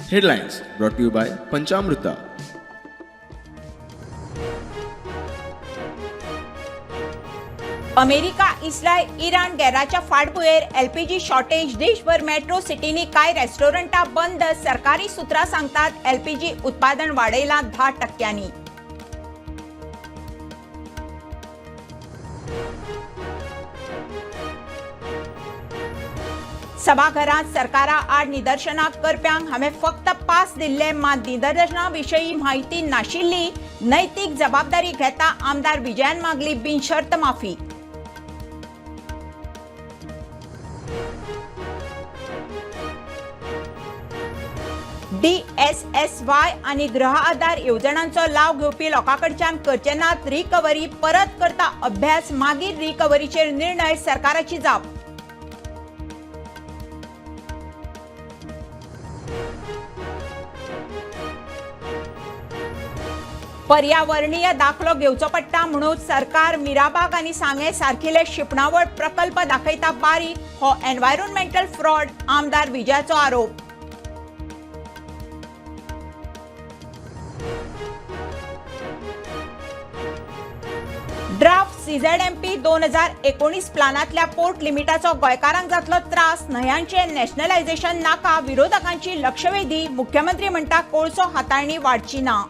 Headlines brought to you by Panchamruta. America, Israel, Iran गॅराच्या फाटभुंयेर LPG shortage, देशभर metro सिटींनी कांय रेस्टॉरंटां बंद. सरकारी सुत्रां सांगतात एलपीजी उत्पादन वाडयलां 10 टक्क्यांनी. सभाघरांत सरकारा आड निदर्शनां करप्यांक हांवें फक्त पास दिल्ले, मात निदर्शनां विशीं म्हायती नाशिल्ली. नैतीक जबाबदारी घेता, आमदार विजयान मागली बिनशर्त माफी. डीएसएसवाय आनी गृह आधार येवजणांचो लाव घेवपी लोकांकडच्यान करचे नात रिकव्हरी, परत करता अभ्यास, मागीर रिकव्हरीचेर निर्णय, सरकाराची जाप. पर्यावरणीय दाखलो घेवचो पडटा म्हणून सरकार मिराबाग आनी सांगें सारकिले शिंपणावळ प्रकल्प दाखयता बारीक, हो एन्व्हायरोमेंटल फ्रॉड, आमदार विजयाचो आरोप. ड्राफ्ट सीझेडएमपी 2019 प्लानांतल्या पोर्ट लिमिटाचो गोंयकारांक जातलो त्रास, न्हंयांचें नॅशनलायझेशन नाका, विरोधकांची लक्षवेधी. मुख्यमंत्री म्हणटा कोळसो हाताळणी वाडची ना.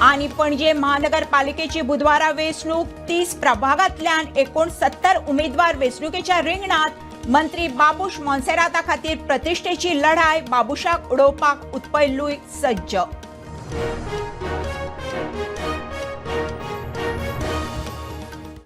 आनी पणजे महानगरपालिकेची बुधवारा वेंचणूक. 30 प्रभागांतल्यान 69 उमेदवार वेंचणुकेच्या रिंगणात. मंत्री बाबूश मोन्सेराता खातीर प्रतिश्ठेची लढाय, बाबूशाक उडोवपाक उत्पैलूय सज्ज.